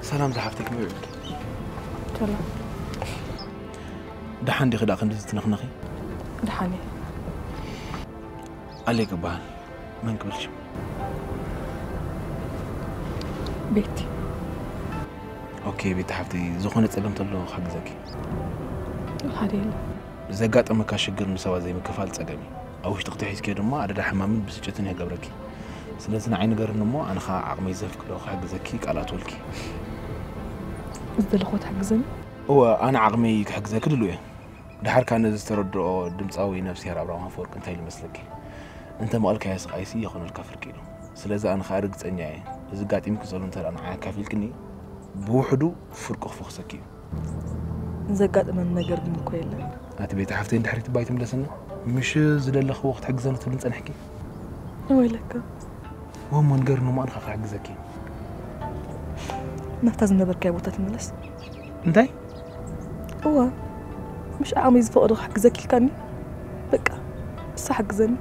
ሰላም ዝሓፍተይ፣ ከመይ ውዒልኪ? ሰላም። ደሓን ዲኺ ደኣ ክንድዚ ትነኽነኺ? ደሓን እየ። ኣሌክ እበሃል። መን ክብል ሽም? ቤቲ። ኦኬ ቤቲ ሓፍተይ፣ ዝኾነ ጸገም ተሎ ክሕግዘኪ። ሓደ የለን። ዘጋጠመካ ሽግር ንሰባት ዘይምክፋል ጸገም እዩ። ኣብ ውሽጢ ክትሒዝኪዮ ድማ ኣደዳ ሕማምን ብስጭትን ይገብረኪ። ስለዚ ንዓይ ንገርኒ እሞ ኣነ ኸኣ ዓቕመይ ዘፍቅዶ ክሕግዘኪ ቃል ኣትወልኪ። ዝደለኹዎ ትሕግዘኒ? እወ፣ ኣነ ዓቕመይ ክሕግዘኪ ድሉው እየ። ደሓር ከኣ ነዚ ዝተረድኦ ድምጻዊ ነፍስሄር ኣብርሃም ኣፈወርቂ እንታይ ኢሉ መስለኪ? እንተ መቐልካዮ ስቓይሲ የኾነልካ ፍርቂ ኢሉ። ስለዚ ኣነ ኸኣ ርግጸኛ እየ፣ እዚ ኣጋጢምኪ ዘሎ እንተ ደኣ ንዓይ ኣካፊልክኒ፣ ብውሕዱ ፍርቁ ክፈኹሰኪ እዩ። ዘጋጠመኒ ነገር ግን እኮ የለን። ኣቲ ቤቲ ሓፍተይ እንድሕር ትባይ ትምለስና፣ ምሽ ዝደለኽዎ ክትሕግዘኒ ትብልን ጸኒሕኪ? ወይለካ። ወሞ ንገርኒ እሞ ኣንኻ ክሕግዘኪ። ናብታ ዝነበርካዮ ቦታ ትመለስ። እንታይ? እወ፣ ምሽ ዓቕመይ ዝፈቕዶ ክሕግዘኪ ኢልካኒ። በቃ፣ እሳ ሓግዘኒ።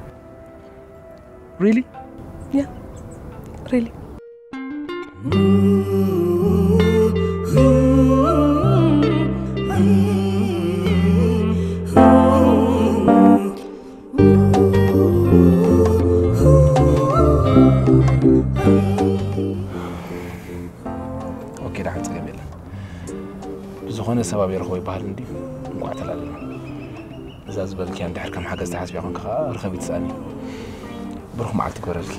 Really? Yeah, really. ኦኬ፣ ደሓን፣ ጸገም የለን። ብዝኾነ ሰብ ኣበይ ረኽቦ ይበሃል እንድዩ። እንቋዕ ተላለና። እዛ ዝበልክያ እንድሕር ከም ሓገዝ ተሓስብያ ኮንኪ ኸኣ ርኸቢ ትስኣኒ። ብሩኽ መዓልቲ ይግበረልኪ።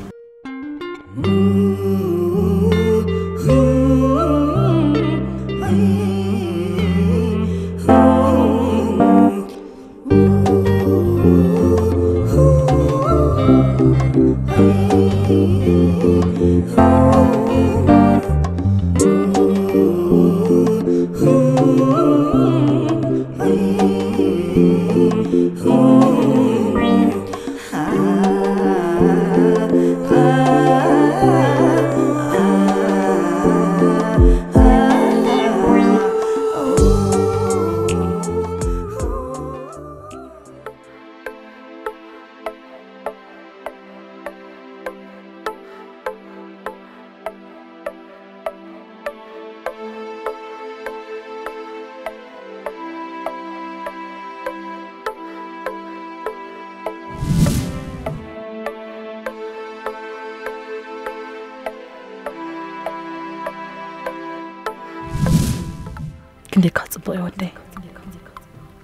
ክንደይ ከኣ ጽቡቕ እዩ ወደይ።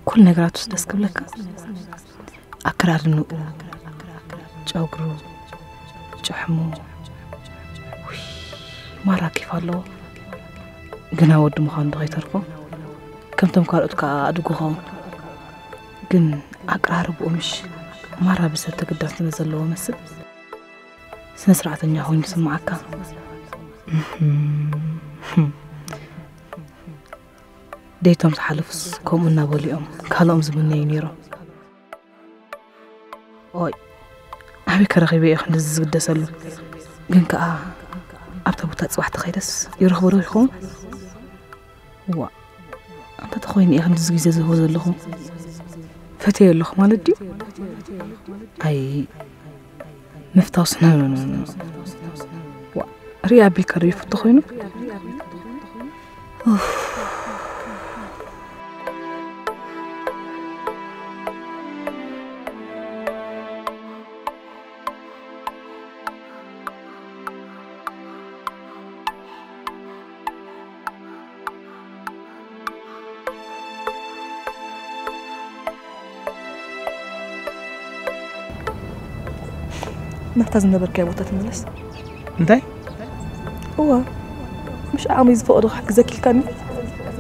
ኩሉ ነገራቱስ ደስ ክብለካ። ኣከዳድንኡ፣ ጨጉሩ፣ ጭሕሙ፣ ውይ፣ ማራ ኬፍ ኣለዎ። ግና ወዲ ምዃኑ ዶ ከይተርፎ? ከምቶም ካልኦት ከዓ ኣድጉ ኸውን። ግን ኣቀራርብኡ ምሽ ማራ ብሰብ ተገዳስነት ዘለዎ መስል። ስነ ስርዓተኛ ኮይኑ ዝስምዓካ። ደይቶም ዝሓለፉስ ከምኡ እናበሉ እዮም ካልኦም ዝምነዩ ነይሮም። ኦይ፣ ኣበይ ከረኺበ እየ ክንድዚ ዝግደሰሉ? ግን ከኣ ኣብታ ቦታ ጽባሕ ተኸይደስ ይረኽቦ ዶ ይኸውን? ዋ፣ ኣንታ ተኾይኑ እየ ክንድዚ ግዜ ዝህቦ ዘለኹ። ፈትየ ኣለኹ ማለት ድዩ? ኣይ፣ ምፍታውስ፣ ኖ፣ ኖ፣ ኖ፣ ኖ። ዋ፣ ሪኣ ኣቢልካ ዶ ይፍቶ ኮይኑ? ኡፍ። ናብታ ዝነበርካዮ ቦታ ትመለስ። እንታይ? እዋ፣ ምሽ ዓቕመይ ዝፈቕዶ ክሕግዘኪ ኢልካኒ።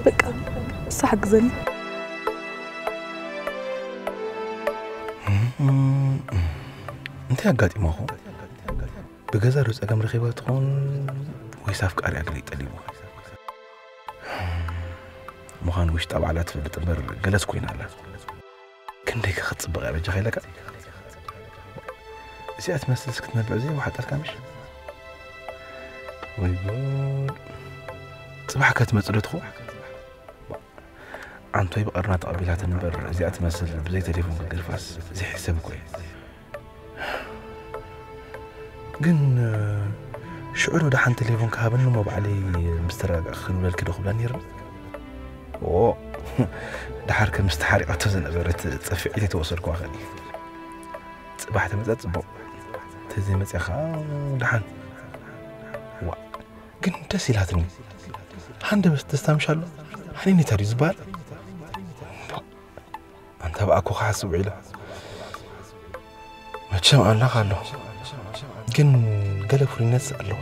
በቃ፣ እሱ ሓግዘኒ። እንታይ ኣጋጢማኹም? ብገዛ ዶ ጸገም ረኺባ ትኾን ወይስ ኣፍቃሪኣ ገለ ጠሊቡ? ምዃኑ ውሽጣ ባዕላ ትፈልጥ እምበር ገለስ ኮይና ኣላ። ክንደይ ከ ክትጽብቕ እያ በጃኻ ኢለካ? እዚኣ ትመስልስ ክትነብዕ ዘይወሓጠልካ ምሽ? ወይ ጉድ! ጽባሕ ከ ትመጽእ ዶ ትኸውን? ዓንቶይ ብቐርና ተቐቢላትኒ እምበር እዚኣ ትመስል ብዘይ ቴሌፎን ክገድፋስ ዘይሕሰብ እኮ እዩ። ግን ሽዑ ዶ ደሓን ቴሌፎን ክሃበኒ እሞ ባዕለይ ምስ ተረጋጋእኩ ክንብለልኪ ዶ ክብላ ነይረ? ኦ፣ ደሓር ከም ዝተሓሪቐቶ ዝነበረት ጸፊዐ ተይተወሰድኩዋ ኸኒ። ጽባሕ ተመጸ ጽቡቕ፣ ተዘይመጸ ኸኣ ደሓን። ዋ፣ ግን ደስ ኢላትኒ። ሃንደበት ደስታ ምሽ ኣሎ? ሃኒኔታ ድዩ ዝበሃል? ኣንታ ብኣኮ ክሓስብ ውዒለ። መቸም ኣምላኽ ኣሎ፣ ግን ገለ ፍሉይነት ኣለዋ።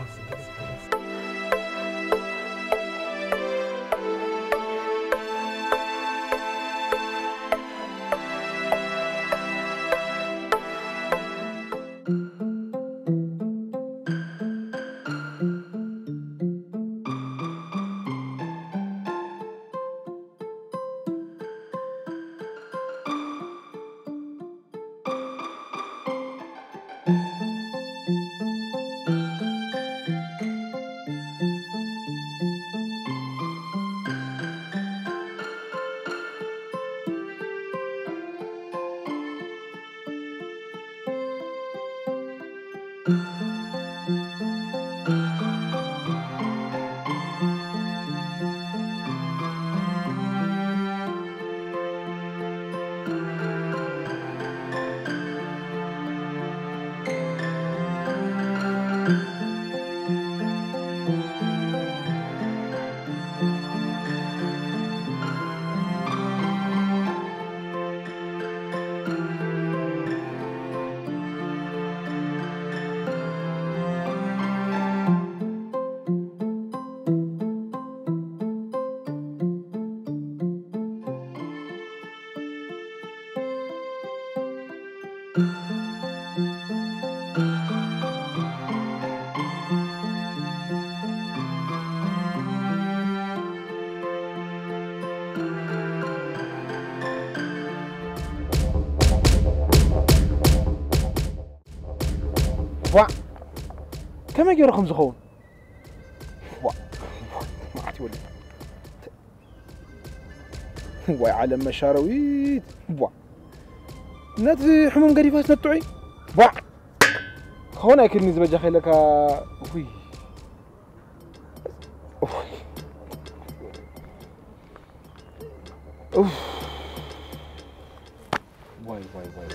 ቧዕ! ከመይ ገይሩ ከም ዝኸውን? ቧዕ! መዓት ይወልድ። ዋይ ዓለም መሻረዊት! ቧዕ! ነቲ ሕሙም ገዲፋስ ነጥዑይ? ቧዕ! ክኸውን ኣይክእልን እዩ ዝበጃ ከይለካ። ውይ። ውይ። ኡፍ። ዋይ፣ ዋይ፣ ዋይ።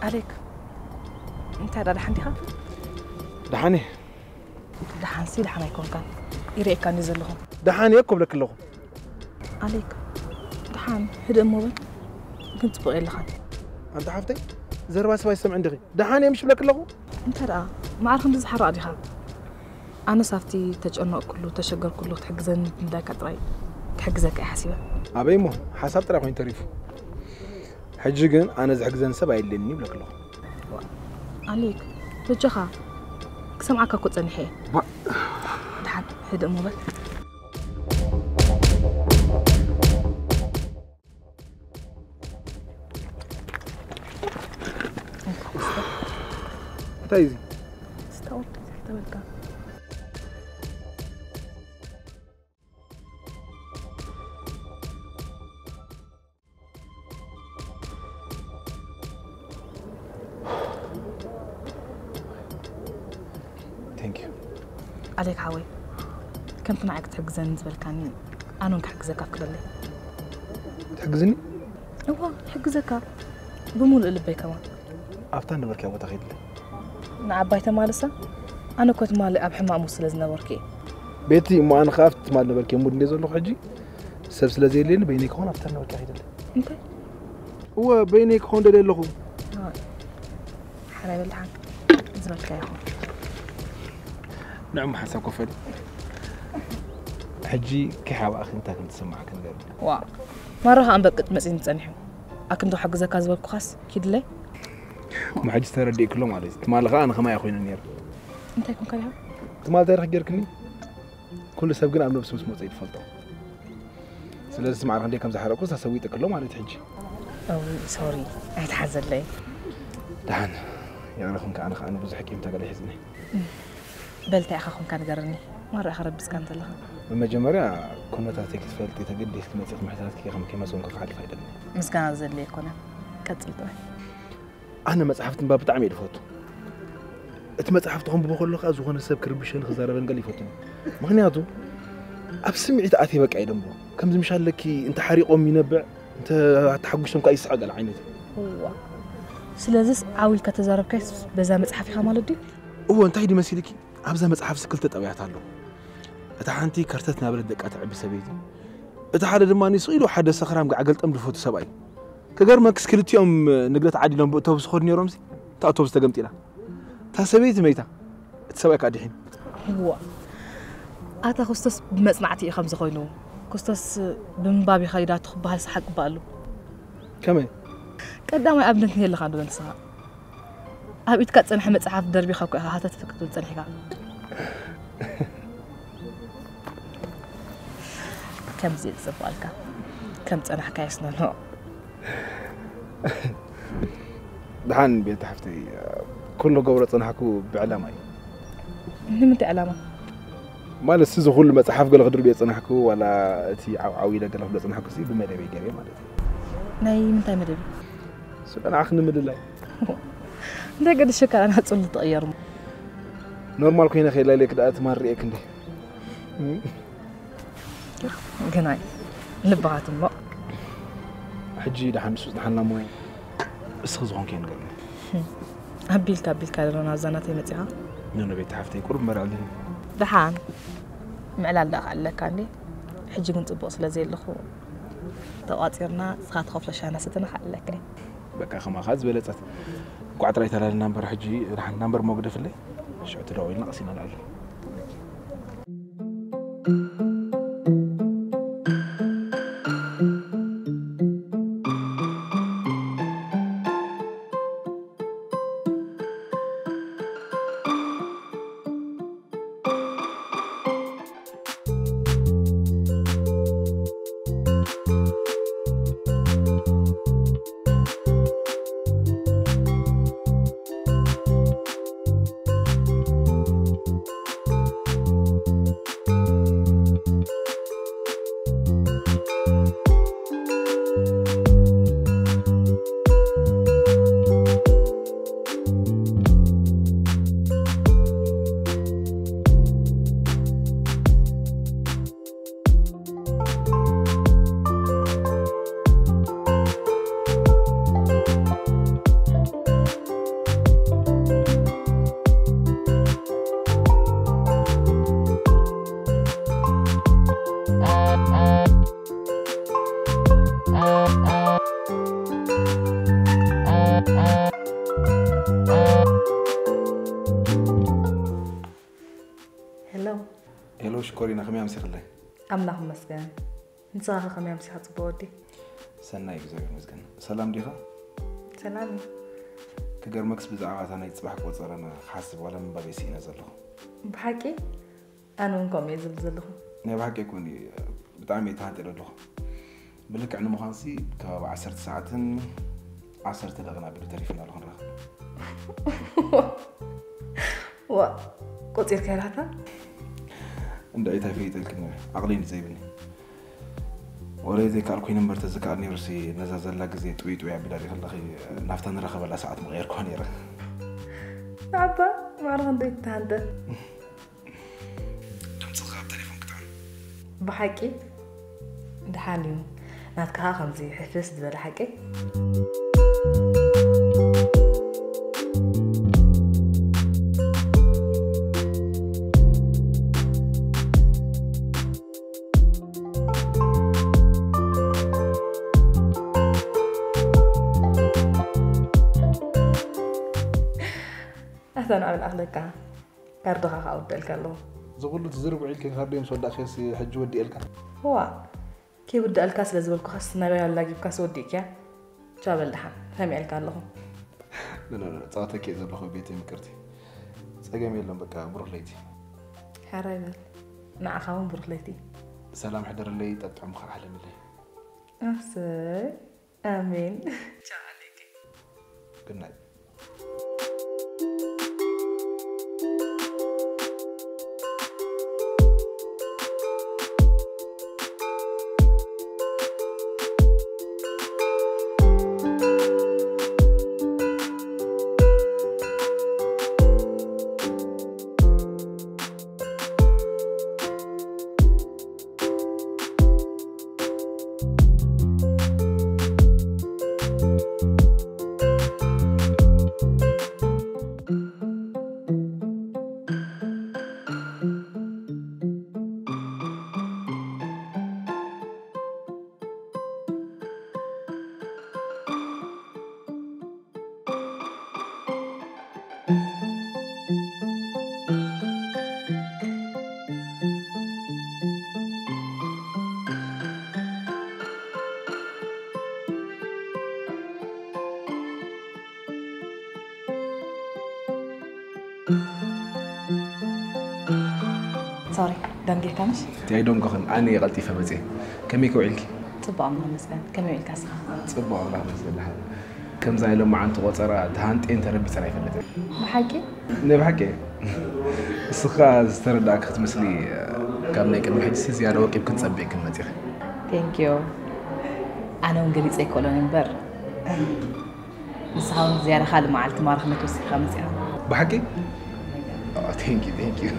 ኣሌክ፣ እንታይ ዳ ደሓን ዲኻ? ደሓን እየ። ደሓንሲ ደሓን ኣይኮንካን። ይርእየካ እንዲ ዘለኹ። ደሓን እየ እኮ ብለኪ ኣለኹ። ኣሌክ፣ ደሓን ህድእ እሞ በል። ግን ጽቡቕ የለኻን። ኣንታ ሓፍተይ፣ ዘረባ ሰብ ኣይሰምዕን ዲኺ? ደሓን እየ ምሽ ብለኪ ኣለኹ። እንተ ደኣ ማዕረ ክንዲ ዝሓራእ ዲኻ? ኣነስ ኣብቲ ተጨነቕኩሉ ተሸገርኩሉ ክትሕግዘኒ ምዳይካ ጥራይ ክሕግዘካ እየ ሓሲበ። ኣበይ እሞ ሓሳብ ጥራይ ኮይኑ ተሪፉ። ሕጂ ግን ኣነ ዝሕግዘኒ ሰብ ኣየድልየኒ ይብለኪ ኣለኹ። ኣሌክ በጃኻ ክሰምዓካ እኮ ጸኒሐ እየ። ባ- ድሓን ህድእ እሞ በል። እንታይ እዚ? ስታወት ተበልካ። Thank you። ኣሌክ ሓወይ ከምቲ ንዓይ ክትሕግዘኒ ዝበልካኒ ኣነ እውን ክሕግዘካ ኣፍቅደለይ። ትሕግዝኒ? እዋ ሕግዘካ ብሙሉእ ልበይ ከማን። ኣብታ ነበርክያ ቦታ ከይድለ። ንዓባይ ተማልሳ ኣነ እኮ ትማሊ ኣብ ሕማሙ ስለ ዝነበርኩ እየ። ቤቲ እሞ ኣነ ከኣ ኣብቲ ትማሊ ነበርክየ ሙድ እንደ ዘለኹ ሕጂ ሰብ ስለ ዘየለየኒ በይነይ ክኾን ኣብታ ነበርክያ ከይድለ። እንታይ እወ በይነይ ክኾን ደልየ ኣለኹ። ሓራይ በልሓን ዝበልካ ይኹን። ንዕሙ ሓሳብ ኮፈል ሕጂ ከይሓባእኺ እንታይ ከም ትስምዓኪ ንገርኒ። ዋ ማራ ከኣ እምበቅጥ መጺኒ ጸኒሑ። ኣክንዶ ሓግዘካ ዝበልኩኻስ ኪድለይ። እሞ ሕጂ ተረዲእክሎ ማለት እዩ። ትማሊ ከኣ ንኸማይ ኮይነ ነይረ። እንታይ ኮንካ ዲኻ? ትማሊ ታሪኽ ጌርክኒ። ኩሉ ሰብ ግን ኣብ ነብሱ ምስ መጸ ይፈልጦ። ስለዚ ስማዕ ክንደይ ከም ዝሓረቁ ተሰዊጥክሎ ማለት እዩ ሕጂ። ኦ ሶሪ ኣይትሓዘለይ። ደሓን ይቕረ ኹን ከኣ ኣነ ከኣ ንብዙሕ ቂም ተገለ ሒዝኒ። በል እንታይ ኢኻ ኮንካ ንገረኒ። ማራ ኢኻ ረቢጽካ እንተለኻ። ብመጀመርያ ኩነታተይ ክትፈልጢ ተገዲስኪ መጺኺ ምሕታትኪ ከም ከይመስገንኩ ክሓልፍ ኣይደልን። ምስጋና ዘድልዮ ኣይኮነን። ቀጽል ጥራይ። ኣነ መጽሓፍቲ ምንባብ ብጣዕሚ እየ ዝፈቱ። እቲ መጽሓፍቲ ከንብቦ ከሎ ከኣ ዝኾነ ሰብ ክርብሸኒ ክዛረበን ገለ ይፈቱ። ምኽንያቱ ኣብ ስምዒት ኣትየ በቃ እየ ደንብቦ። ከምዚ ምሽ ኣለኪ እንተ ሓሪቖም ይነብዕ እንተ ተሓጒሶም ከኣ ይስሐ ገለ ዓይነት። እዋ ስለዚስ ዓው ኢልካ ተዛረብካስ በዛ መጽሓፍ ኢኻ ማለት ድዩ? እዎ እንታይ ድዩ መሲልኪ? ኣብዛ መጽሓፍሲ ክልተ ጠባያት ኣሎ። እታ ሓንቲ ከርተት ናበለት ደቃ ትዕቢ ሰበይቲ፣ እቲ ሓደ ድማ ስቕ ኢሉ ሓደ ሰኽራም ጋዕ ገልጠም ዝፈቱ ሰብኣይ። ክገርመክስ ክልቲኦም ንግደት ዓዲ ኢሎም ብእቶብስ ክኸዱ ነይሮምሲ እታ ኣውቶብስ ተገምጢላ። እታ ሰበይቲ መይታ፣ እቲ ሰብኣይ ከኣ ድሒኑ። እዋ ኣታ ክስቶስ ብመጽናዕቲ እዩ ከምዚ ኮይኑ። ክስቶስ ብምንባብ ይኸይዳ ትኽበሃል ሰሓቅ እባ ኣሉ። ከመይ? ቀዳማይ ኣብነት ንየለኻ ዶ ንስኻ? ኣብ ኢድካ ዝጸንሐ መጽሓፍ ደርቢኻ እኮ ኢኻ ሃተት ክትብል ጸኒሕካ። ከምዚ እየ ዝጽበኣልካ። ከም ጸናሕካ የስነኖ። ደሓን ቤት ሓፍተይ፣ ኩሉ ገብሮ ጸናሕኩ ብዕላማ እዩ። ንምንታይ ዕላማ? ማለት እዚ ኩሉ መጽሓፍ ገለ ክድርብዮ ጸናሕኩ ዋላ እቲ ዓውዓው ኢለ ገለ ክብሎ ጸናሕኩ ሲ ብመደበይ ገለ ማለት እዩ። ናይ ምንታይ መደብ? ስለ ንዓኽ ንምልላይ። እንታይ ገድሸካ ናጽሉ ትቕየር? ኖርማል ኮይነ ከይላ ኢለክ ደኣ ትማርየክ እንዴ? ግናይ ልብኻ ትሞቕ። ሕጂ ደሓን ንሱ ዝደሓንና እሞ እስኺ ዝኾንከ ንገርኒ። ኣቢልካ ኣቢልካ ደሎ ናብዛ ናተይ መጺኻ? ኖ፣ ኖ፣ ቤት ሓፍተይ ቁሩብ መርዕልኒ። ደሓን ምዕላል ደኣ ክኣለካ እንዴ? ሕጂ ግን ጽቡቕ ስለ ዘየለኹ ተቋጺርና ንስኻ ትኸፍሎ ሻሂ እናሰተና ክኣለካ እየ። በቃ ከማኻ ዝበለጸት። እንቋዕ ጥራይ ተላልና እምበር ሕጂ ደሓን ናምበር እሞ ግደፍለይ። ሽዑ ተደዋዊልና ቀሲና ንኣሉ። ሽኮሪና፣ ከመይ ኣምሲኽለይ? ኣምላኽ ይመስገን። ንስኻ ከ ከመይ ኣምሲኻ ጽቡቕ ወዲ? ሰናይ፣ እግዚኣብሔር ይመስገን። ሰላም ዲኻ? ሰላም እዩ። ክገርመክስ ብዛዕባ እታ ናይ ጽባሕ ቆጸራና ክሓስብ ዋላ ምንባብ እየ ስኢነ ዘለኹ። ብሓቂ? ኣነ እውን ከምኡ እየ ዝብል ዘለኹ። ናይ ብሓቂ ኣይኮን እዩ፣ ብጣዕሚ እየ ተሃንጥየ ዘለኹ። ብልክዕ ንምዃንሲ ከባቢ ዓሰርተ ሰዓትን ዓሰርተ ደቂቕን ኣቢሉ ተሪፍና ኣለኹ ንራኸብ። ዋ፣ ቆጺርካ ኢላታ? እንድዒ እንታይ ፈይጠልክኒ፣ ዓቕሊ እንዲ ዘይብኒ። ወረ ዘይከኣል ኮይኑ እምበር ተዝከኣል ነይሩሲ ነዛ ዘላ ግዜ ጥውይ ጥውይ ኣቢላ ዲ ከለኺ ናብታ ንራኸበላ ሰዓት ምቐየርኩዋ ነይረ። ንዓባ ማዕረ ክንደይ ትተሃንጠ። ድምፅኻ ኣብ ቴሌፎን ክጥዕም። ብሓቂ ደሓን እዩ። ናትካ ኸዓ ከምዚ ሕፍስ ዝበለ ሓቂ። ኣታ ንዓብል ኣኽለካ። ካርድኻ ከዓ ወድአልካ ኣለኹ። እዚ ኩሉ ትዝርብ ውዒልኪ ካርደይ ምስ ወዳእክዮስ ሕጂ ወዲኤልካ? እዋ፣ ከይውድአልካ ስለ ዝበልኩኻስ ናበይ ኣላጊብካስ ወዲእክያ? ቻው በል ደሓን፣ ሰሚዐልካ ኣለኹ። ኖ፣ ኖ፣ ኖ፣ ጻወተኪ እየ ዘለኹ ቤተይ ምቅርቲ። ጸገም የለን፣ በቃ ብሩኽ ለይቲ። ሕራይ በል። ንዓኻ እውን ብሩኽ ለይቲ። ሰላም ሕደርለይ፣ ጠጥዑም ከዓ ሕለምለይ። ኣሰይ፣ ኣሜን። ቻው ኣለኪ። Good night. ሶሪ፣ ደንጊርካ ምሽ? እቲ ኣይደንጎኽን፣ ኣነ እየ ቀልጢፈ መፅየ። ከመይ ከውዒልኪ? ፅቡቕ ኣምላኽ ይመስገን። ከመይ ውዒልካ ንስኻ? ፅቡቕ ኣምላኽ ይመስገን ደሓን። ከምዛ ናይ ሎማዓንቲ ቆፀራ ተሃንጥየን ተረቢፀን ኣይፈልጥን። ብሓቂ? ናይ ብሓቂ እየ። እስኻ ዝተረዳእኪ ክትመስሊ ካብ ናይ ቅድሚ ሕጂሲ ዝያዳ ወቂብክን ፀቢቕክን መፂኺ። Thank you። ኣነ እውን ገሊፀ ኣይክእሎን እምበር ንስኻ እውን ዝያዳ ካልእ መዓልቲ ማርኽነት ወሲኽካ መፂኻ። ብሓቂ? Oh, thank you, thank you.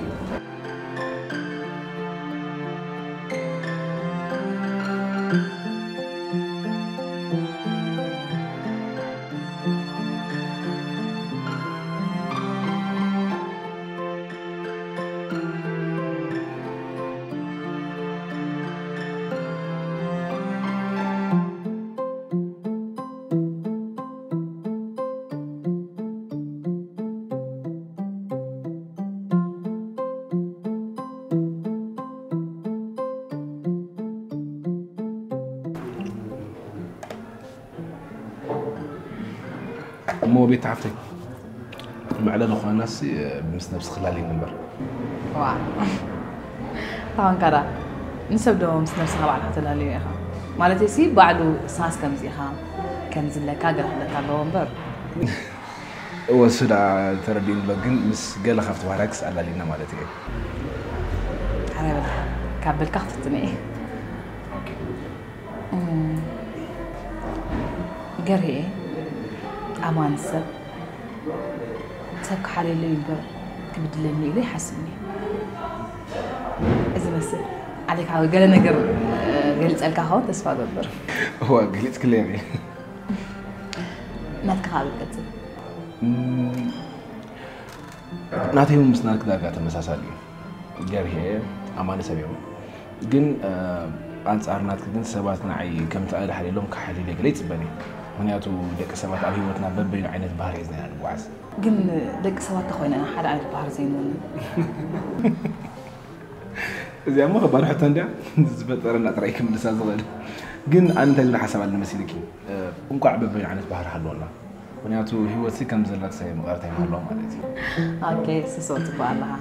እሞ ቤት ሓፍተይ መዕለሊ ኳናሲ ምስ ነብሲ ክላሊ ንበር። ዋ ታወንካዳ ንሰብ ዶ ምስ ነብስኻ ባዕልኻ ተላለዮ ኢኻ? ማለተይሲ ባዕሉ ሳስ ከምዚ ኢኻ ከምዚ ኣለካ ገለ ክብለካ ኣለዎ እምበር። እወ እሱ ደኣ ተረዲኡኒ ኣሎ፣ ግን ምስ ገለ ካብቲ ባህርያክስ ኣላሊና ማለት እየ። ኣረ በል ካብ በልካ ክፍትን እየ። ገርሄ ኣማን ሰብ ሰብ ክሓልየለይ እምበር ክብድለኒ ኢሉ ይሓስብኒ። እዚ መስል ዓሌካ ገለ ነገር ገሊፀልካ ኸውን ተስፋ ገብር። እዋ ገሊፅክለይ እየ። ናትካ ከዓ ብቀፅል። ናተይ እውን ምስ ናትክ ዳርጋ ተመሳሳሊ እዩ። ገርሄ ኣማኒ ሰብ እዮም፣ ግን ኣንጻር ናትክ ግን ሰባት ንዓይ ከምቲ ኣድሓ ኢሎም ክሓልዩለይ ገለ ይጽበኒ። ምኽንያቱ ደቂ ሰባት ኣብ ህይወትና በበይኑ ዓይነት ባህሪ ሒዝና ኢና ንጓዓዝ። ግን ደቂ ሰባት ተኾይና ኢና ሓደ ዓይነት ባህሪ ዘይንውንን። እዚኣ እሞ ከባድ ሕቶ እንድያ። ዝፈጠረና ጥራይ ክምልሳ ዝኽእል። ግን ኣነ እንታይ ዝብል ሓሳብ ኣሎ መሲልኪ? እንቋዕ በበይኑ ዓይነት ባህሪ ሃለወና። ምኽንያቱ ህይወትሲ ከም ዘላትስ መቐረት ኣይምሃለዋ ማለት እዩ። ኦኬ፣ ስሶ ጽቡቅ ኣለኻ።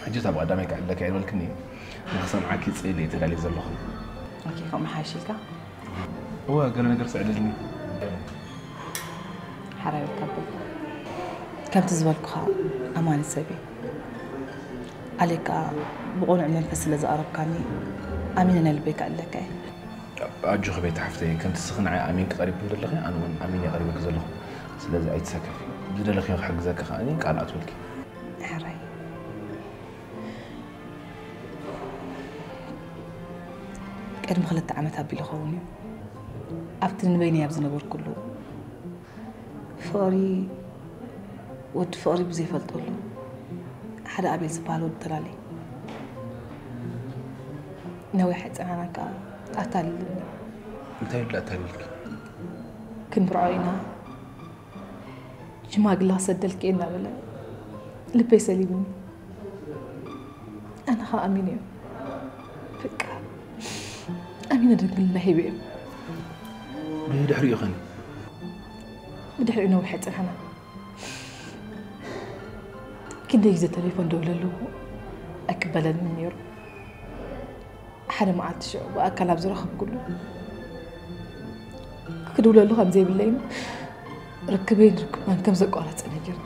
ሕጂ እታ ብቐዳማይ ክዕለካ እየ ዝበልክኒ ንክሰምዓኪ ጽእል እየ ተዳልየ ዘለኹ። ኦኬ፣ ከምኡ ሓይሽ ኢልካ? እወ፣ ገለ ነገር ስዕልልኒ። ሓራይ ከብል ከምቲ ዝበልኩኻ ኣማኒ ሰብ እየ። ኣሌካ ብቕኑዕ መንፈስ ስለ ዝቐረብካኒ ኣሚነ ናይ ልበይ ክዕለካ እየ። ኣጆኺ ቤት ሓፍተይ፣ ከምቲ ስኺ ንዓይ ኣሚንኪ ቀሪብክኒ ዘለኺ፣ ኣነ እውን ኣሚነ እየ ቀሪበኪ ዘለኹ። ስለዚ ኣይትሰከፊ። ብዝደለኽዮ ክሕግዘኪ ከኣ ቃል ኣትወልኪ። ሕራይ። ቅድሚ ክልተ ዓመት ኣቢሉ ይኸውን እዩ። ኣብቲ ንበይነይ ኣብ ዝነበርኩሉ ፍቕሪ፣ ወዲ ፍቕሪ ብዘይፈልጠሉ ሓደ ኣቤል ዝበሃል ወዲ ተላለየ። ነዊሕ ኣይጸናሕናን ከኣ ኣታሊሉኒ። እንታይ ኢሉ ኣታሊልኪ? ክንምርዖ ኢና፣ ሽማግለ ክሰደልኪ እየ እናበለ ልበይ ሰሊቡኒ። ኣነ ኸኣ ኣሚነ እየ። በቃ ኣሚነ ድንግልና ሂበ እየ። ብድሕሪኡ ኸኒ? ብድሕሪኡ ነዊሕ ኣይጸናሕናን። ክንደይ ግዜ ተሌፎን ደውለሉ ኣይቅበለንን ነይሩ። ሓደ መዓልቲ ሽዑ ብኣካል ኣብ ዝረኸብኩሉ ክድውለሉ ከም ዘይብለይን ርክበይን ርክባን ከም ዘቋረጸ ነጊሩኒ።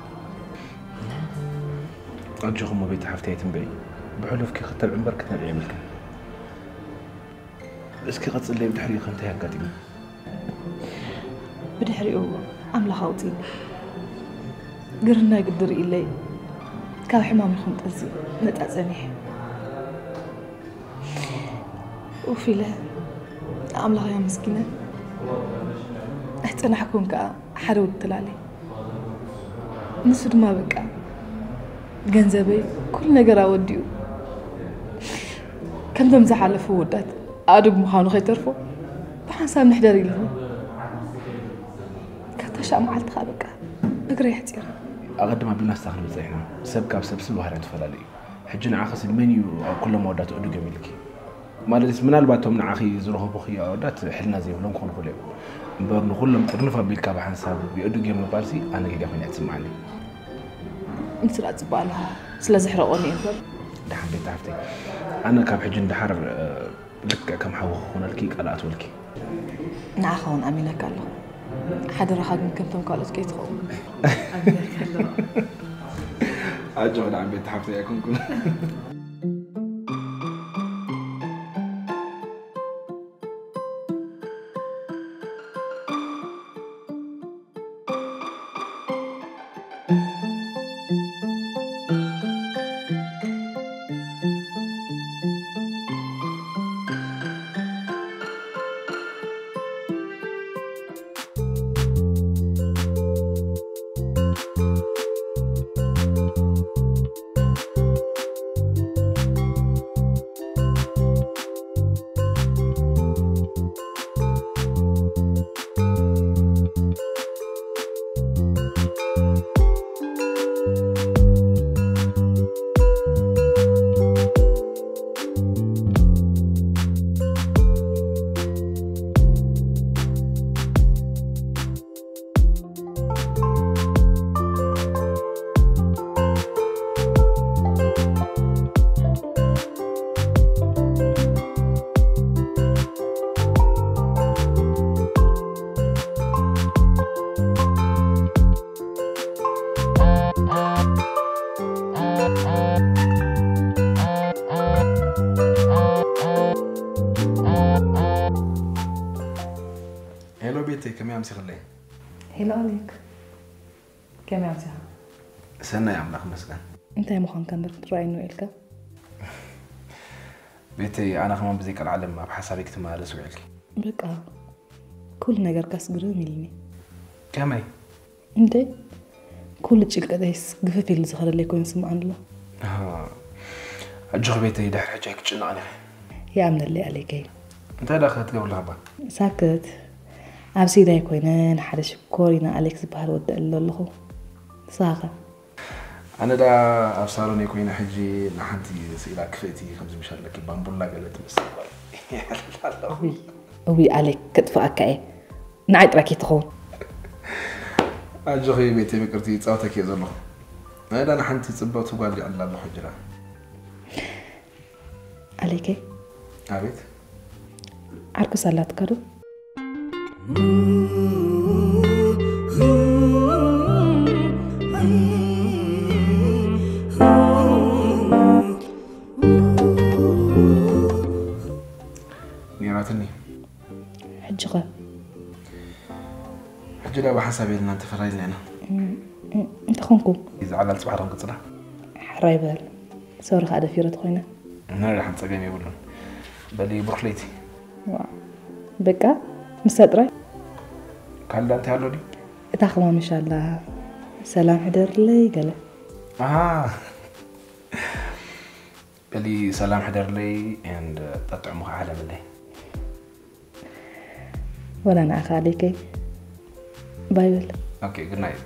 ኣጆኺ እሞ ቤት ሓፍተይ ኣይትንበዒ። ብሕሉፍኪ ክተብዒ እምበር ክትነብዒ የብልክን። እስኪ ቀጽለይ፣ ብድሕሪኡ ከ እንታይ ኣጋጢሙ? ብድሕሪኡ ኣምላኽ ኣውጺኒ። ግርናይ ግዲ ርእይለይ ካብ ሕማም ይኹን ጠንሲ ነጻ ጸኒሐ። ኡፍ ኢለ ኣምላኸይ ኣመስጊነ። ኣይጸናሕኩን ከኣ ሓደ ወዲ ተላለየ። ንሱ ድማ በቃ ገንዘበይ ኩሉ ነገር ኣወዲኡ ከምቶም ዝሓለፉ ወዳት ኣእዱግ ምዃኑ ከይተርፎ ብሓንሳብ ንሕደር ኢሉኒ። ካብታ ሻዕ መዓልቲ ከኣ በቃ እግረይ ኣሕጺረ። ኣቐድም ኣቢልና ስታ ክንብል ጸኒሕና። ሰብ ካብ ሰብሲ ባህርያቱ ይፈላለ እዩ። ሕጂ ንዓኺሲ መን እዩ ኣብ ኩሎም ኣወዳት ኣእዱግ እዮም ኢልኪ? ማለትስ ምናልባት እቶም ንዓኺ ዝረኸቡኺ ኣወዳት ሕልና ዘይብሎም ክኾኑ ይኽእሉ እዮም። እምበር ንኹሎም ጥርንፍ ኣቢልካ ብሓንሳብ የእዱግ እዮም ምባልሲ ኣነ ጌጋ ኮይኑ እያ ትስምዓኒ። ንሱ ደኣ ጽቡቕ ኣለኻ ስለ ዘሕረቖኒ እዩ እምበር። ደሓን ቤት ሃፍተይ፣ ኣነ ካብ ሕጂ ንደሓር ልክዕ ከም ሓዊ ክኾነልኪ ቃል ኣትወልኪ። ንዓኻ እውን ኣሚነካ ኣለኹ። ሓደራኻ ግን ከምቶም ካልኦት ከይትኸውን። ኣጆኺ ደሓን ቤት ሓፍተይ ኣይኮንኩን። ሄሎ ቤተይ፣ ከመይ ኣምሲኽለይ? ሄሎ ኣሌክ፣ ከመይ ኣምሲኻ? ሰናይ፣ ኣምላኽ ይመስገን። እንታይ ምዃንካ እምበር ክትረኣየኒ ውዒልካ? ቤተይ፣ ኣነ ከማን ብዘይ ቀልዓለም ኣብ ሓሳበይ ክትመላለስ ውዒልኪ። በቃ ኩሉ ነገርካስ ግርም ኢሉኒ። ከመይ? እንዴ፣ ኩሉ ጭንቀተይስ ግፍፍ ኢሉ ዝኸደለይ ኮይኑ ይስምዓኒ ኣሎ። ኣጆኺ ቤተይ፣ ድሕሪ ሕጂ ኣይክትጭነቕን ኢኺ። ይኣምነለይ ኣሌከይ። እንታይ ደኣ ክትገብሪ ኣለኻ እባ? ሳክት። ኣብ ስኢዳይ ኮይነ ንሓደ ሽኮሪና ኣሌክ ዝበሃል ወዲ እዕልሎ ኣለኹ። ንስኻ ከ? ኣነ ደኣ ኣብ ሳሎነይ ኮይነ ሕጂ ንሓንቲ ስኢላ ክፍእቲ ከምዚ ምሽ ኣለኪ ባምቡላ ገለ ትመስል ጓል እዕልላ ኣለኹ። እውይ፣ እውይ ኣሌክ፣ ከጥፍኣካ እየ። ንዓይ ጥራይ ከይትኸውን። ኣጆኺ ቤተይ ምቅርቲ፣ ይጻወተኪ እየ ዘለኹ። ኣነ ደኣ ንሓንቲ ጽብቕቲ ጓል እዕልላ ኣለኹ ሕጂ ደኣ። ኣሌከይ። ኣቤት። ዓርኩስ ኣላትካ ዶ? ነይራትኒ። ሕጂ ኸ? ሕጂ ደኣ ብሓንሳብ ኢልና እንተፈላሊና ኢና። እም፣ እም፣ እንተኾንኩ? እዚ ዓላል ጽባሕ ዶ ክንቅጽላ? ሕራይ በል። ሶሪ ከኣ ደፊረ ተኾይነ። ናይ ደሓን ጸገም የብሉን። በሊ ብሩኽ ለይቲ። ዋ፣ በቃ ንሳ ጥራይ? ካልእ እንታይ ኣሎ ድዩ? እታ ከማን ምሽ ኣላ፣ ሰላም ሕደርለይ ገለ። ኣሃ። በሊ ሰላም ሕደርለይ and ጠጥዕሙ ከዓለምለይ። ወላ ንዓኻ ኣሌከይ። ባይ በል። ኦኬ፣ good night።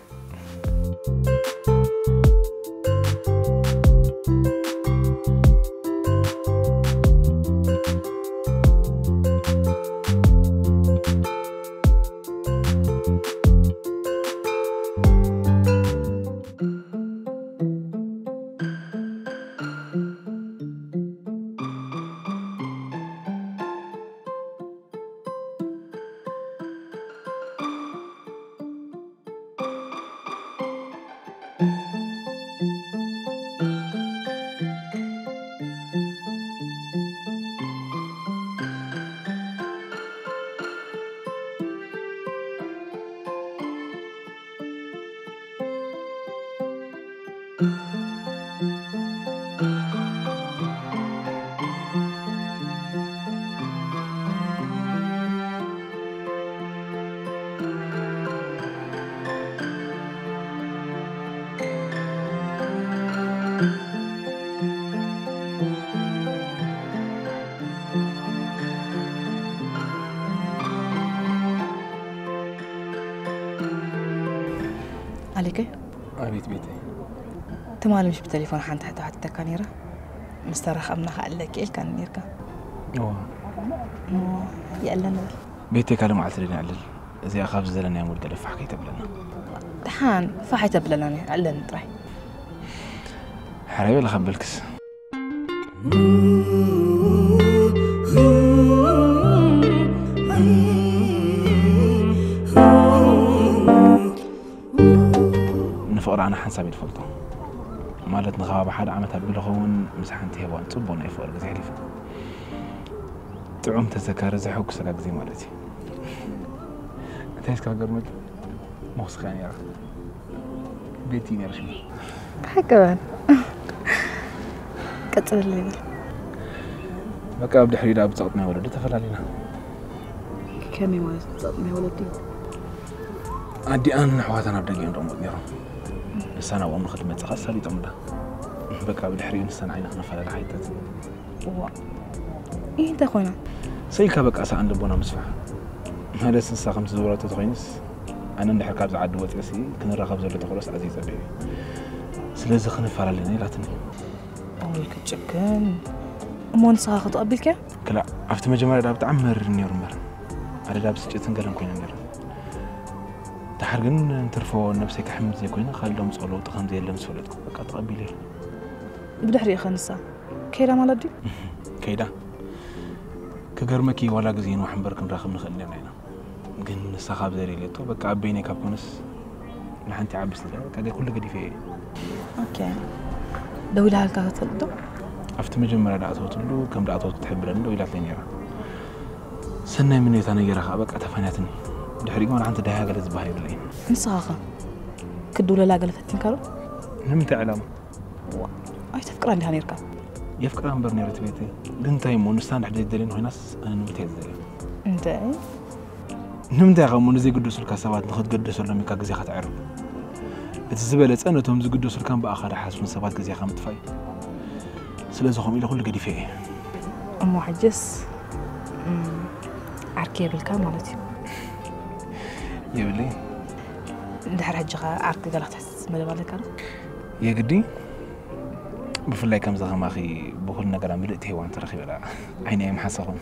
ኣሌከይ? ኣቤት ቤተይ። ትማሊ ምሽ ብቴሌፎን ሓንቲ ሕቶ ሓቲተካ ነይረ። ምስ ተራኸብና ክኣልለኪ ኢልካኒ ነይርካ። እዋ። እሞ የዕለኒ በል። ቤተይ ካልእ መዓልቲ ደሊና ነዕልል። እዚኣ ካብዚ ዘለናዮ ሙድ ገለ ፋሕ ከይተብለና። ደሓን ፋሕ ኣይተብለናን እያ፣ የዕለኒ ጥራይ። ሕራይ በል ካብ በልክስ። ንፍቕሪ ኣነ ሓንሳብ እየ ዝፈልጦ። ማለት ንኸባቢ ሓደ ዓመት ኣቢሉ ኸውን ምስ ሓንቲ ሄዋን ጽቡቕ ናይ ፍቕሪ ግዜ ኣሕሊፈ። ጥዑም ተዘካሪ ዘሐጉሰላ ግዜ ማለት እዩ። እንታይ እስካ ገርመት መኹስኻ ነይራ። ቤቲ ነይራ ሽማ። ብሓቂ በል። ቀጽለለይ በል። በቃ ኣብ ድሕሪኡ ደኣ ብጸቕጢ ናይ ወለዲ ተፈላሊና። ከመይ ማለት ብጸቕጢ ናይ ወለዲ? ኣዲኣን ኣሕዋታን ኣብ ደገ እዮም ዝቕመጡ ነይሮም። ንሳ ናብኦም ንኽትመጽእ ከኣ ኣሳሊጦምላ። በቃ ብድሕሪኡ ንሳ ንዓይ ንኽንፈላለ ሓይጠት። እዋ። ይህ እንታይ ኮይና? ሰኢልካ በቃ ሰኣን ልቦና ምስፋሕ። ማለት ንሳ ከምቲ ዝበለቶ ተኾይንስ፣ ኣነ እንድሕር ካብዚ ዓዲ ወፂኤሲ ክንራኸብ ዘሎ ተኽእሎስ ኣዝዩ ፀቢብ እዩ። ስለዚ ክንፈላለ ኢና ኢላትኒ። ኦይ፣ ክትጭክን። እሞ ንስኻ ክትቐቢልካ? ክላእ፣ ኣብቲ መጀመርያ ዳ ብጣዕሚ መሪር ነይሩ እምበር። ኣደ ዳ ብስጭትን ገለን ኮይነ ነይረ። ደሓር ግን እንትርፎ ነብሰይ ከሕምም ዘይኮይነ፣ ካልእ ዶ ምፅኦ ለውጢ ከም ዘየለ ምስ ፈለጥኩ፣ በቃ ተቐቢለ። ብድሕሪኡ ኸ ንሳ? ከይዳ ማለት ድዩ? ከይዳ። ክገርመኪ ዋላ ግዜ ንዋሕ እምበር ክንራኸብ ንኽእል ነርና ኢና። ግን ንሳ ካብ ዘደልየቶ፣ በቃ ኣብ በይነይ ካብ ኮነስ ንሓንቲ ዓቢ ስለ፣ በቃ ገ-፣ ኩሉ ገዲፈ እየ። ኦኬ። ደዊላሃልካ ክትፈልጥ ዶ? ኣብቲ መጀመርያ ደኣ ኣተወትሉ፣ ከም ደኣ ኣተወት ክትሕብረኒ ደዊላትለይ ነይራ። ሰናይ ምንዮታ ነጊራ ኸኣ በቃ ተፋንያትኒ። ድሕሪኡ ግን ዋላ ሓንቲ ደሃያ ገለ ዝበሃል የብለይን። ንስኻ ኸ? ክድውለላ ገለ ፈቲንካ ዶ? ንምንታይ ዕላማ? ዋ፣ ኣይተፍቅራን ዲኻ ነይርካ? የፍቅራ እምበር ነይረ እቲ ቤተይ። ግን እንታይ እሞ፣ ንሳ እንድሕር ዘይትደልየኒ ኮይናስ፣ ኣነ ንምንታይ እየ ዝደልያ? እንታይ? ንምንታይ ኢኻ እሞ ንዘይግደሱልካ ሰባት ንኽትገደሰሎም ኢልካ ግዜኻ ተዕርፍ? እቲ ዝበለጸ ነቶም ዝግደሱልካን ብኣኻ ዝሓስቡን ሰባት ግዜኻ ምጥፋእ እዩ። ስለዚ ከምኡ ኢለ ኩሉ ገዲፈ እየ። እሞ ሕጅስ እም፣ ዓርኪ የብልካ ማለት እዩ። የብለይ። ድሕሪ ሕጂ ከ ዓርኪ ገለ ክትሕዝ መደብ ኣለካ ዶ? የግዲ። ብፍላይ ከምዚ ከማኺ ብኹሉ ነገራ ምልእቲ ሄዋን ተረኺበ ደኣ ዓይነይ ኣይምሓሰኹን።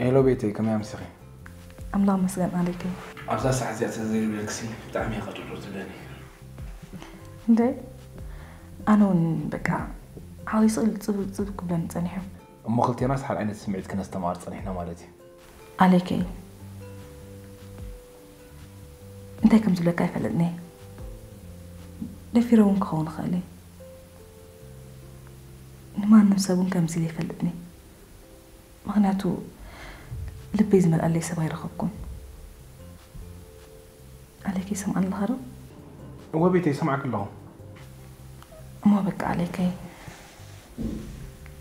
ሄሎ ቤተይ፣ ከመይ ኣምሲኺ? ኣምላኽ መስገን ኣሌከይ። ኣብዛ ሰዓት እዚኣ ተዘይብለክሲ ብጣዕሚ እየ ከድሮ ዝደሊ። እንደ ኣነ እውን በቃ ሓዊሱ ጽብብ ጽብብ ክብለኒ ጸኒሑ። እሞ ክልቴናስ ሓደ ዓይነት ስምዒት ክነስተማቕር ጸኒሕና ማለት እዩ። ኣሌከይ፣ እንታይ ከም ዝብለካ ኣይፈልጥን እየ። ደፊረ እውን ክኸውን ይኽእል እየ። ንማንም ሰብ እውን ከምዚ ኢለ ኣይፈልጥን እየ። ምኽንያቱ ልበይ ዝመልኣለይ ሰብ ኣይረኸብኩን። ኣሌከይ፣ ይሰምዓኒ ኣለኻ ዶ? እወ ቤተይ፣ ይሰምዓኪ ኣለኹ። እሞ በቃ ኣሌከይ፣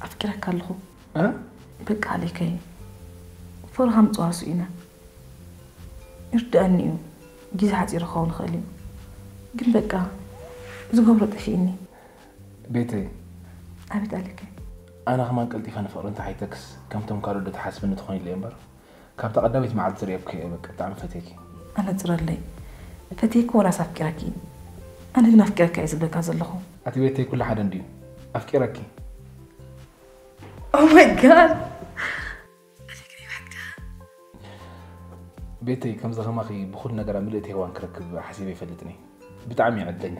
ኣፍቂረካ ኣለኹ። እ? በቃ ኣሌከይ፣ ፈረኻ ምፅዋር ስኢነ። ይርድኣኒ እዩ፣ ግዜ ሓፂሩ ክኸውን ይኽእል እዩ። ግን በቃ ዝገብሮ ጠፊእኒ። ቤተይ፣ ኣቤት ኣሌከይ። ኣነ ከማን ቀልጢፈ ንፍቕሪ እንተሓይተክስ ከምቶም ካልኦት ዶ ትሓስብኒ ትኾኒ ኢለ እምበር፣ ካብታ ቀዳመይቲ መዓልቲ ዝርእየኩ እየ በቃ ብጣዕሚ ፈትየኪ። ኣነጽረለይ። ፈትየኪ ወላስ ኣፍቂረኪ? ኣነ ግን ኣፍቂረካ እየ ዝብለካ ዘለኹ። ኣቲ ቤተይ ኩሉ ሓደ እንድዩ። ኣፍቂረኪ። Oh my god! ቤተይ ከምዚ ከማኺ ብኹሉ ነገራ ምልእቲ ሄዋን ክረክብ ሓሲበ ኣይፈልጥን እየ። ብጣዕሚ እየ ዕድለኛ።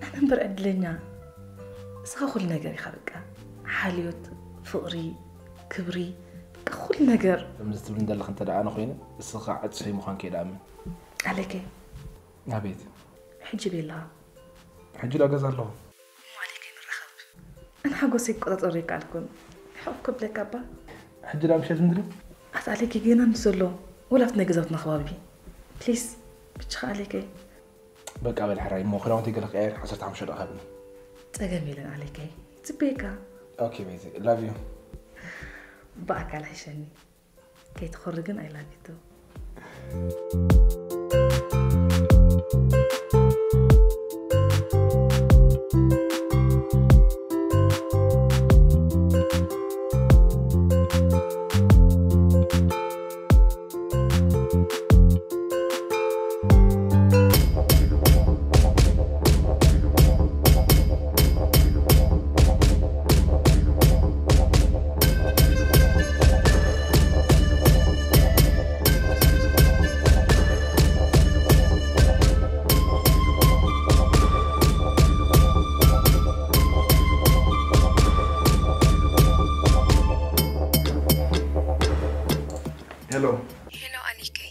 ኣነ እምበር ዕድለኛ። እስኻ ኩሉ ነገር ኢኻ በቃ። ሓልዮት፣ ፍቕሪ፣ ክብሪ፣ በቃ ኩሉ ነገር። ከምዚ ትብሊ እንደለኺ እንተ ደኣ ኣነ ኮይነ እስኻ ዕጽፈይ ምዃንኪ እየ ደኣምን። ኣሌከይ። ኣቤት። ሕጂ ቤላ። ሕጂ ዶ ገዛ ኣለኹ። እሞ ኣሌከይ ንራኸብ። ኣነ ሓጎሰይ ክቆጻጸሮ ኣይከኣልኩን። ሕቕ ክብለካ እባ። ሕጂ ዶ ምሸት ምድሪ? ኣታ ኣሌከይ ገና ምስ ዘሎ ወላ ኣብቲ ናይ ገዛውትና ከባቢ። ፕሊስ ብቻኻ ኣሌከይ። በቃ በል ሕራይ እሞ ክዳውንተይ ገለ ክቀያየር ዓሰርተ ሓሙሽተ ደቂቕ ሃብኒ። ጸገም የለን ኣሌከይ። ይጽበየካ። ኦኬ ቤዚ፣ ላቭ ዩ። ብኣካል ሕሸኒ። ከይትኾሪ ግን I love you too። ሄሎ ሄሎ ኣሊከይ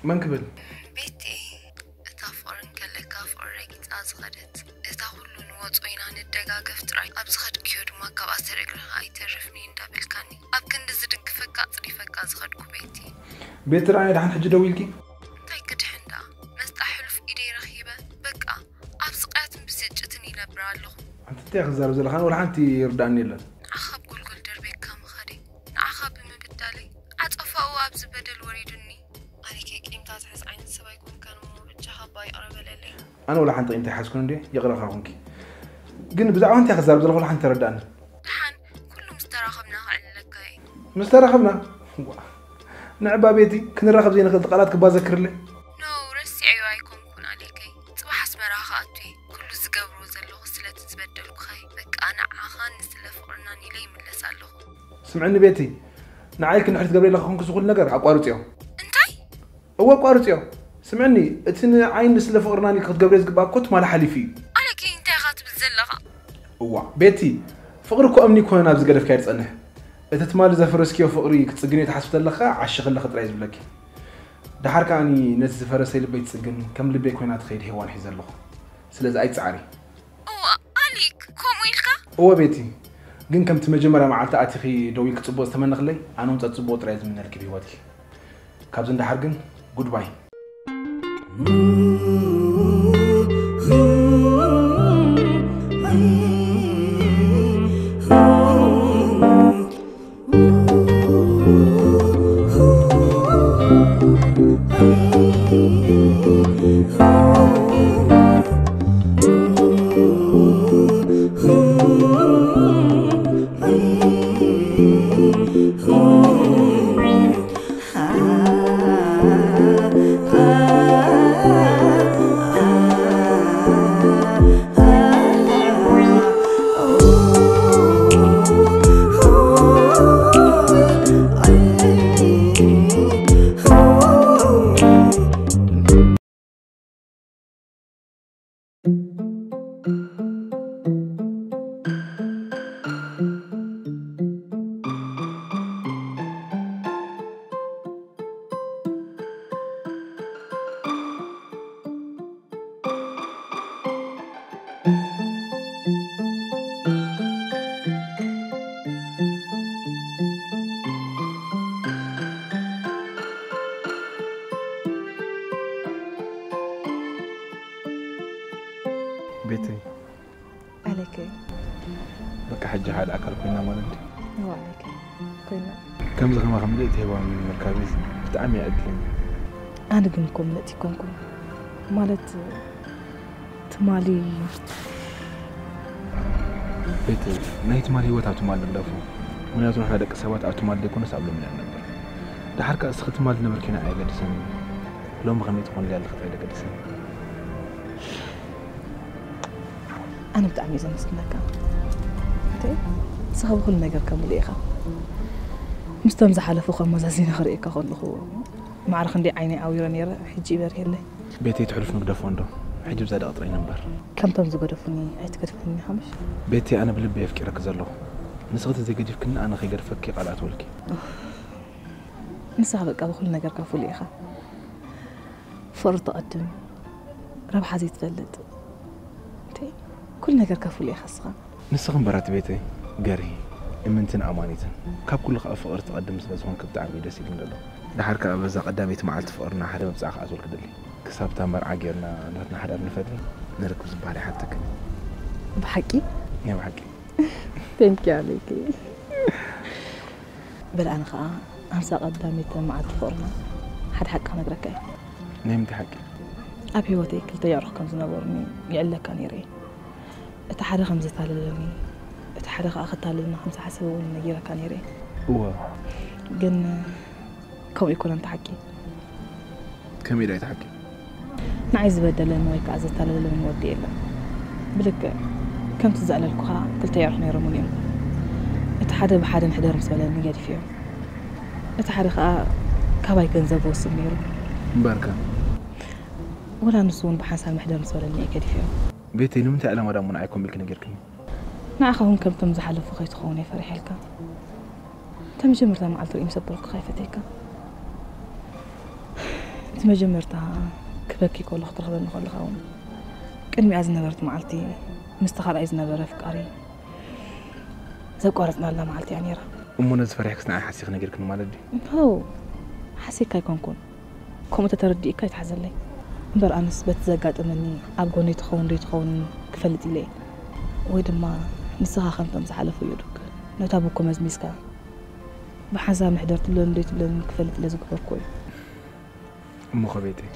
መን ክብል ቤቲ እታ ፍቕሪ እንከለካ ፍቕሪ ረጊጻ ዝኸደት እታ ኩሉ ንወጾ ኢና ንደጋገፍ ጥራይ ኣብ ዝኸድክዮ ድማ ካብ ኣሰር እግርኻ ኣይተርፍኒ እንዳበልካኒ ኣብ ክንዲ ዝድግፈካ ኣጽሪፈካ ዝኸድኩ ቤቲ ቤቲ ረኣየ ደሓን ሕጂ ደው ኢልኪ እንታይ ክድሕን ደኣ መስጣ ሕሉፍ ኢደይ ረኺበ በቃ ኣብ ስቓያትን ብስጭትን ይነብር ኣለኹ ኣንቲ እንታይ ክዛረብ ዘለኻን ወላ ሓንቲ ይርዳእኒ የለን ንዓኻ ኣብ ጎልጎል ደርቤካ ምኻደይ ንዓኻ ብምብዳለይ ዓጸፋኡ ኣብዚ በደል ወሪዱኒ ኣነ ከይቅይም ኣነ ወላ ሓንቲ ቂምታ ኣይሓዝኩን እንዴ፣ ይቕረ ካኹንኪ። ግን ብዛዕባ እንታይ ክዛረብ ዘለኹ ወላ ሓንቲ ተረዳእኒ። ደሓን፣ ኩሉ ምስ ተራኸብና ከዕልለካ እየ። ምስ ተራኸብና? ዋ፣ ንዕባ ቤቲ፣ ክንራኸብ ዘይንኽእል ቃላት ክባ ዘክርለይ? ኖ፣ ረሲዐዮ ኣይኮንኩን ኣሌከይ። ጽባሕ ኣስመራ ክኣቱ እየ። ኩሉ ዝገብሮ ዘለኹ ስለቲ ዝበደልኩኻ እዩ። በቃ ንዓኻን ንስለ ፍቕርናን ኢለ ይምለስ ኣለኹ። ስምዕኒ ቤቲ፣ ንዓይ ክንድሕሪ ትገብረ ኢለኻ ኮንኩ ዝኹሉ ነገር ኣቋርጽዮ። እንታይ? እወ ኣቋርጽዮ። ስምዕኒ፣ እቲ ንዓይ ንስለ ፍቕርናን ኢልካ ክትገብረ ዝግባእ እኮ ትማሊ ሓሊፉ እዩ። ኣሌከይ እንታይ ኢኻ ትብል ዘለኻ? እዋ፣ ቤቲ፣ ፍቕሪ እኮ እምኒ ይኮነ ናብዚ ገደፍካዮ ዝጸንሕ። እቲ ትማሊ ዘፈረስክዮ ፍቕሪ ክትጽግንዮ ትሓስብ ተለኻ ዓሺ ከለኺ ጥራይ ዝብለኪ። ደሓር ከኣኒ ነቲ ዝፈረሰ ልበይ ትጽግን፣ ከም ልበይ ኮይና ትኸይድ ሄዋን ሒዘ ኣለኹ። ስለዚ ኣይትጽዓሪ። እዋ፣ ኣሊክ፣ ከምኡ ኢልካ? እወ ቤቲ፣ ግን ከምቲ መጀመርያ መዓልቲ ኣቲኺ ደዊልኪ ጽቡቕ ዝተመነኽለይ፣ ኣነ እውን ጸጽቡቕ ጥራይ ዝምነልኪ ብህይወትኪ። ካብዚ ንደሓር ግን ጉድባይ። ቤተይ፣ ኣለከ። በቃ ሕጂ ሓደ ኣካል ኮይና ማለት ድዩ? እዋ ኣለከ። ኮይና። ከምዚ ከማኺ ምልእቲ ሄዋን ምርካበይ ብጣዕሚ እየ ዕድለኛ። ኣነ ግን እኮ ምልእቲ ኣይኮንኩን። ማለት ትማሊ ቤተይ፣ ናይ ትማሊ ህይወት ኣብ ትማሊ ንግደፎ። ምኽንያቱ ንሕና ደቂ ሰባት ኣብ ትማሊ ዘይኮነስ ኣብ ሎሚ ኢና ንነብር። ደሓር ከኣ እስኺ ትማሊ ዝነበርክዮ ንዓይ ኣየገድሰንን። ሎሚ ከመይ ትኾንለይ ኣለኺ ጥራይ ዘገድሰኒ። ኣነ ብጣዕሚ እየ ዘመስግነካ። እንተ ንስኻ ብኹሉ ነገርካ ምሉእ ኢኻ። ምስቶም ዝሓለፉ ከመዛዚነ ክርእየካ ከለኹ ማዕረ ክንደይ ዓይነይ ዓዊረ ነይረ፣ ሕጂ ይበርየለይ። ቤተይ ትሕሉፍ ንግደፎ እንዶ፣ ሕጂ ብዛ ደቒቕ ጥራይ ንንበር። ከምቶም ዝገደፉኒ ኣይትገድፈኒ ኢኻ ምሽ? ቤተይ ኣነ ብልበይ ኣፍቂረኪ ዘለኹ። ንስኺ ተዘይገዲፍክኒ ኣነ ከይገድፈኪ ቃል ኣትወልኪ። ንስኻ በቃ ብኹሉ ነገርካ ፍሉይ ኢኻ። ፍቕሪ ትቐድም፣ ረብሓ ዘይትፈልጥ። እንተ ኩሉ ነገርካ ፍሉይ ኢኻ ንስኻ። ንስኺ እምበር ኣቲ ቤተይ ገርሂ፣ እምንትን ኣማኒትን፣ ካብ ኩሉ ከኣ ፍቕሪ ትቐድም ስለ ዝኾንኪ ብጣዕሚ እዩ ደስ ኢሉኒ ዘሎ። ደሓር ከኣ በዛ ቀዳመይቲ መዓልቲ ፍቕርና ሓደ መብጽዓ ክኣትወልኪ ደሊ። ክሳብ እታ መርዓ ጌርና ናትና ሓዳር ንፈጥሪ፣ ንርክብ ዝበሃል ኣይሓተክን። ብሓቂ? ናይ ብሓቂ። Thank you ኣሌክ። በል ኣነ ኸኣ ኣብዛ ቀዳመይቲ መዓልቲ ፍቕርና ሓደ ሓቂ ክነግረካ እየ። ናይ ምንታይ ሓቂ? ኣብ ህይወተይ ክልተ የዕሩኽ ከም ዝነበሩኒ ይዕለካ ነይረ እየ። እቲ ሓደ ከም ዘታለለኒ፣ እቲ ሓደ ኸኣ ከታልለና ከም ዝሓሰበ እውን ነጊረካ ነይረ እየ። እወ። ግን ከምኡ ኣይኮነን እቲ ሓቂ። ከመይ ኢዳ እዩ እቲ ሓቂ? ንዓይ ዝበደለኒ ወይ ከኣ ዘታለለኒ ወዲ የለን። ብልክዕ ከምቲ ዘዕለልኩኻ ክልተ የዕሩኽ ነይሮምኒ እዮም። እቲ ሓደ ብሓደ ንሕደር ምስ በለኒ ገዲፈዮ። እቲ ሓደ ከኣ ካባይ ገንዘብ ክወስድ ነይሩ። እምበርከ? ወላ ንሱ እውን ብሓንሳብ ንሕደር ምስ በለኒ እየ ገዲፈዮ። ቤተይ፣ ንምንታይ ዕላማ ደኣ እሞ ንዓይ ከምኡ ኢልኪ ነጊርክኒ? ንዓኻ እውን ከምቶም ዝሓለፉ ከይትኸውን እየ ፈሪሐልካ። እታ መጀመርታ መዓልቲ ርእየ ምስ ኣበልኩኻ ይፈትየካ። እቲ መጀመርታ ክበኪ ከሎ ክትረኽበኒ ከለኻ እውን ቅድሚኣ ዝነበረት መዓልቲ ምስቲ ካልኣይ ዝነበረ ኣፍቃሪ ዘቋረጽናላ መዓልቲ እያ ነይራ። እሞ ነዚ ፈሪሕክስ ንዓይ ሓሲኺ ነጊርክኒ ማለት ድዩ? ሃው፣ ሓሲካ ኣይኮንኩን። ከምኡ ተተረዲእካ ይትሓዘለይ። እምበር ኣነስ በቲ ዘጋጠመኒ ኣብ ጎነይ ትኸውን ዶ ኣይትኸውን ክፈልጥ ኢለ እየ። ወይ ድማ ንስኻ ከምቶም ዝሓለፉ እዮድክ ነታ ቡኮ መዝሚዝካ ብሓንሳብ ንሕደር ትብለኒ ዶ ኣይትብለኒ ክፈልጥ ኢለ ዝገበርኩዎ እዩ። እሞ ኸ ቤተይ፣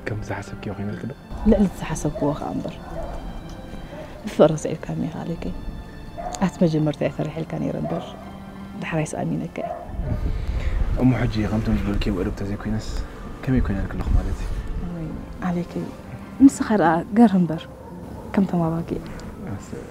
ከም ዝሓሰብክዮ ኮይነልኪ ዶ? ልዕሊ ዝሓሰብክዎ ከኣ እምበር። ብፍቕሪ ስዒርካኒ ኢኻ ኣለከይ። ኣቲ መጀመርታ እየ ፈሪሐልካ ነይረ እምበር፣ ዳሕራይስ ኣሚነካ እየ። እሞ ሕጂ ከምቶም ዝበልክዮም ዕሩብ ተዘይኮይነስ፣ ከመይ ኮይነልኪ ኣለኹ ማለት እዩ? ወይ ኣለከይ፣ ንስኻ ደኣ ገር እምበር፣ ከምቶም ኣባጊዕ። ኣሰ-፣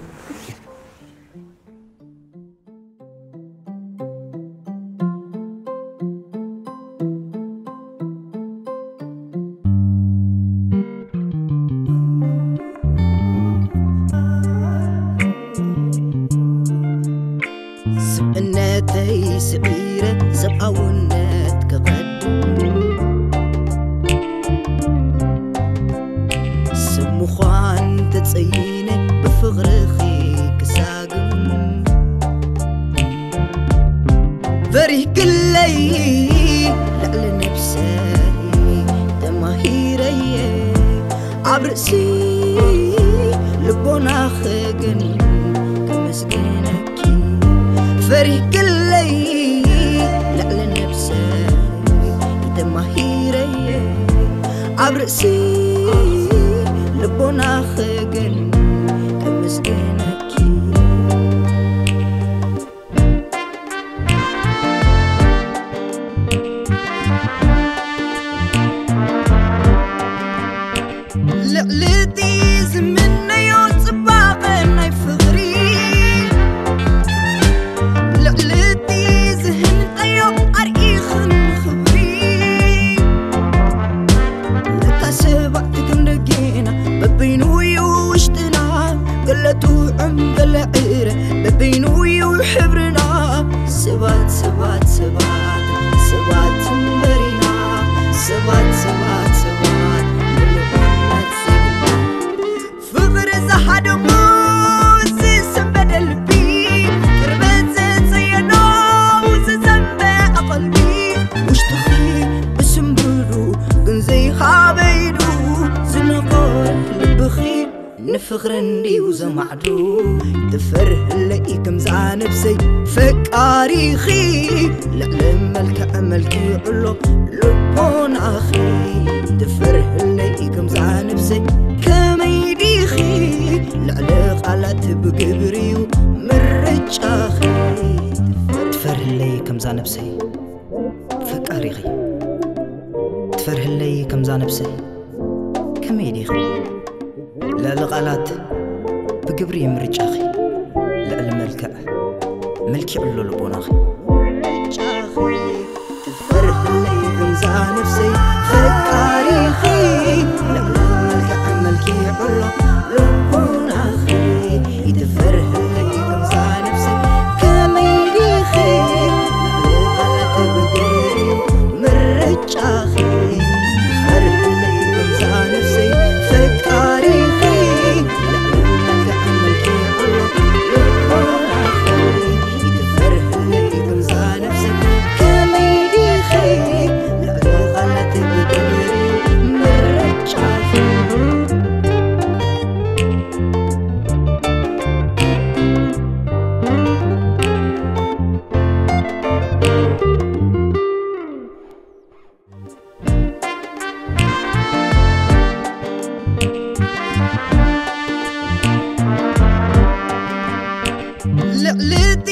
ስብእነተይ ስዒረ ሰብኣውነት ክቐድም፣ ሰብ ምዃን ተጸይነ ብፍቕርኺ ክሳግም፣ ፈሪህክለይ ልዕሊ ነብሰይ ተማሂረየ፣ ኣብ ርእሲ ልቦናኺ ግን ከመስግነኪ፣ ፈሪህክለይ ልዕሊ ነብሰይ ተማሂረየ፣ ኣብ ርእሲ ልቦናኺ ግን ከመስግነኪ። ልዕሊ እቲ ዝምነዮ ጽባቐ ናይ ፍቕሪ፣ ልዕሊ እቲ ዝህንጠዮ ኣርኢኽን ክብሪ። ለካ ሰባት ከም ደጌና በበይኑ እዩ ውሽጥና፣ ገለ ጥዑም ገለ ዕረ በበይኑ እዩ ሕብርና። ሰባት ሰባት ሰባት ሰባት እምበሪና፣ ሰባት ሰባት ሰባት ምሉእነት ዜግና። ፍቕሪ ዝሃደሞ ዝሰንበደ ልቢ፣ ቅርበት ዘጸየኖ ዝዘንበ ኣቐልቢ፣ ውሽጥኺ ብስንብዱ ግን ዘይኻበይዱ ዝነቐ ልብኺ ንፍቕሪ እንድዩ ዘማዕዱ። ትፈርህለይ ከምዛ ነብሰይ ፈቃሪኺ፣ ልዕሊ መልክዕ መልኪዑ ኣሎ ልቦናኺ። ትፈርህለይ ከምዛ ነብሰይ ከመይ ዲኺ፣ ልዕሊ ቃላት ብግብሪ'ዩ ምርጫኺ። ትፈርህለይ ከምዛ ነብሰይ ፈቃሪኺ፣ ትፈርህለይ ከምዛ ነብሰይ ከመይ ዲኺ፣ ልዕሊ ቃላት ብግብሪ ምርጫኺ፣ ልዕሊ መልክዕ መልኪዑ ኣሎ ልቦናኺ። ምርጫኺ፣ ትፈርህለይ ከምዛ ነብሰይ ፈቃሪኺ፣ ልዕሊ መልክዕ መልኪዑ ኣሎ ልቦናኺ። ትፈርህለይ ከምዛ ነብሰይ ከመይ ዲኺ፣ ልዕሊ ቃላት ብግብሪ ምርጫኺ። ትፈርህለይ ከምዛ ነብሰይ ፈቃሪኺ፣ ልዕሊ መልክዕ መልኪዑ ኣሎ ልቦናኺ። ትፈርህለይ ከምዛ ነብሰይ ከመይ ዲኺ፣ ልዕሊ ቃላት ብግብሪ ምርጫኺ። ልዕሊ እቲ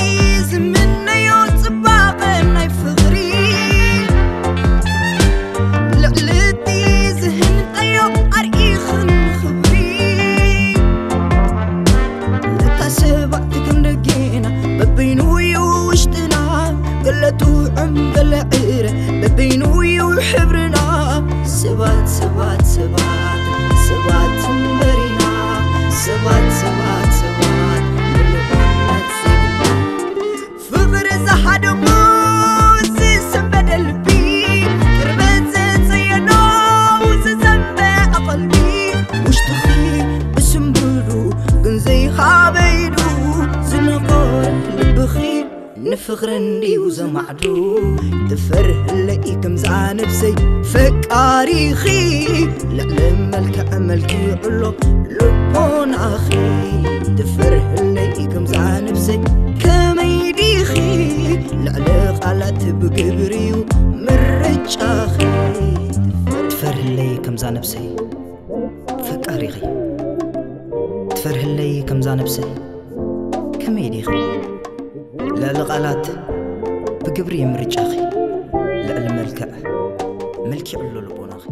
ዝምነዮ ጽባቐ ናይ ፍቕሪ፣ ልዕሊ እቲ ዝህንጠዮ ኣርኢኽን ክብሪ። ለካ ሰባት ከም ደጌና በበይኑ እዩ ውሽጥና፣ ገለ ጥዑም ገለ ዕረ በበይኑ እዩ ሕብርና። ሰባት ሰባት ሰባት ሰባት እምበሪና፣ ሰባት ሰባት ሰባት ምሉእነት ዜግና። ፍቕሪ ዝሃደሞ ዝሰንበደ ልቢ፣ ቅርበት ዘጸየኖ ዝዘንበ ኣቐልቢ፣ ውሽጥኺ ብስንብዱ ግን ዘይኻበይዱ ዝነቐ ልብኺ ንፍቕሪ እንድዩ ዘማዕዱ። ትፈርህለይ ከምዛ ነብሰይ ፈቃሪኺ፣ ልዕሊ መልክዕ መልኪዑ ኣሎ ልቦናኺ። ትፈርህለይ ከምዛ ነብሰይ ከመይ ዲኺ፣ ልዕሊ ቃላት ብግብሪ'ዩ ምርጫኺ። ትፈርህለይ ከምዛ ነብሰይ፣ ፈቃሪኺ ትፈርህለይ ከምዛ ነብሰይ። ከመይ ዲኺ? ልዕሊ ቃላት ብግብሪ ምርጫኺ፣ ልዕሊ መልክዕ መልኪዑ ኣሎ ልቦናኺ።